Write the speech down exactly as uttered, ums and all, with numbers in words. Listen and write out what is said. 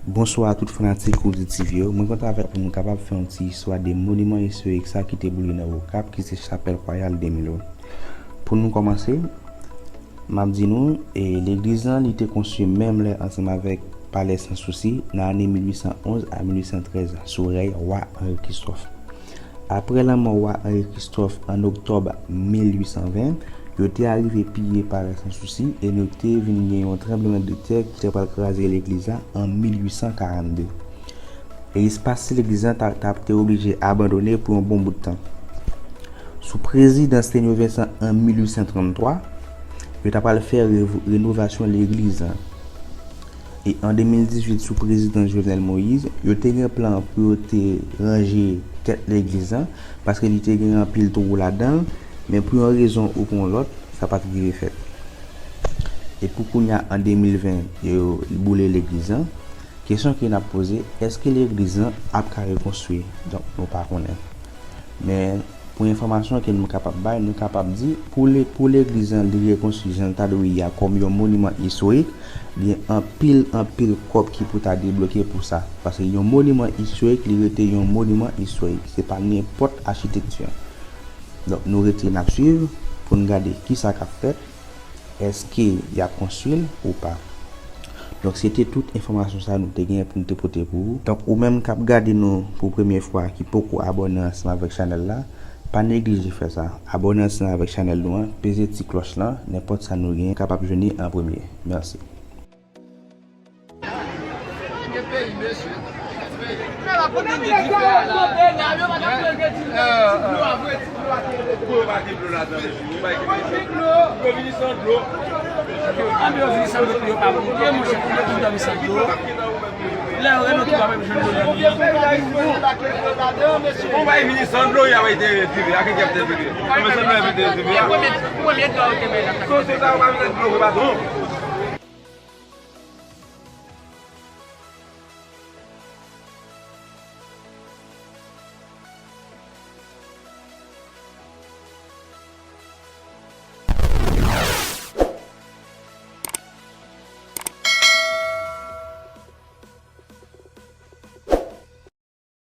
Bonswa a tout fanatik Oudi TV yo. Mwen kontan avèk nou, nou kapab fè yon ti istwa de moniman istorik sa ki te boule nan Okap, ki se Chapèl Wayal de Milo. Pou nou kòmanse, m ap di nou, e, legliz lan, li te konstwi menm lè ansanm avèk Palè Sansousi nan ane mil uit san onz a mil uit san trèz sou rèy wa Henri Christophe. Apre lanmò wa Henri Christophe an oktòb mil uit san ven, yo te arive piye Palè Sansousi e nou te vin gen yon tranblemanntè ki te pral kraze legliz la an mil uit san karannde. E espas legliz la ta, ta te oblije abandone pou yon bon bout tan. Sou prezidans Tenyo Vincent an mil uit san tranntwa, yo ta pral fè revo-, renovasyon legliz la. E an de mil dizuit, sou prezidans Jovenel Moïse, yo te gen plan pou yo te ranje tèt legliz la, paske li te gen anpil twou ladan l, men pou yon rezon ou pou yon lòt, sa pa t rive fèt. E pou kounye a, an de mil ven, yo boule legliz la. Kesyon ke n ap poze, èske legliz la ap ka rekonstwi? Donk, nou pa konnen. Men, pou enfòmasyon ke nou kapab bay, nou kapab di, pou le-, pou legliz la li rekonstwi jan l ta dwe ye a kòm yon moniman istorik, gen anpil, anpil kòb ki pou ta debloke pou sa. Paske yon moniman istorik, li rete yon moniman istorik. Se pa nenpòt achitekti. Donk, nou rete n ap swiv pou n gade kisa k ap fèt. Èske y ap konstwi l ou pa? Donk, se te tout enfòmasyon sa nou te gen pou n te pote pou ou. Donk, ou menm k ap gade nou pou premye fwa, ki poko abòne ansanm avèk chanèl la, pa neglije fè sa. Abòne ansanm avèk chanèl nou an, peze ti klòch lan, nenpòt sa nou gen, kapab jwenn li an premye. Mèsi. Gen peyi, mesye. Men la kote di dife a la. Dlo a vre, ti dlo a ki rete dlo. Dlo pa gen dlo ladan, mesye. Ou pa gen dlo. Dlo vini san dlo. An dlo vini san dlo, pou yo pa moute, monchè, pou yo vin dòmi san dlo. Lè yo rele tou, pa menm jwenn dlo nan li. Ou pa vini san dlo, y a te drive, a ki te drive. Konbyen san dlo y a te drive a? Premye, premye dlo a yo te bay la. So, so, sa yo pa vin ak dlo vre, patwon.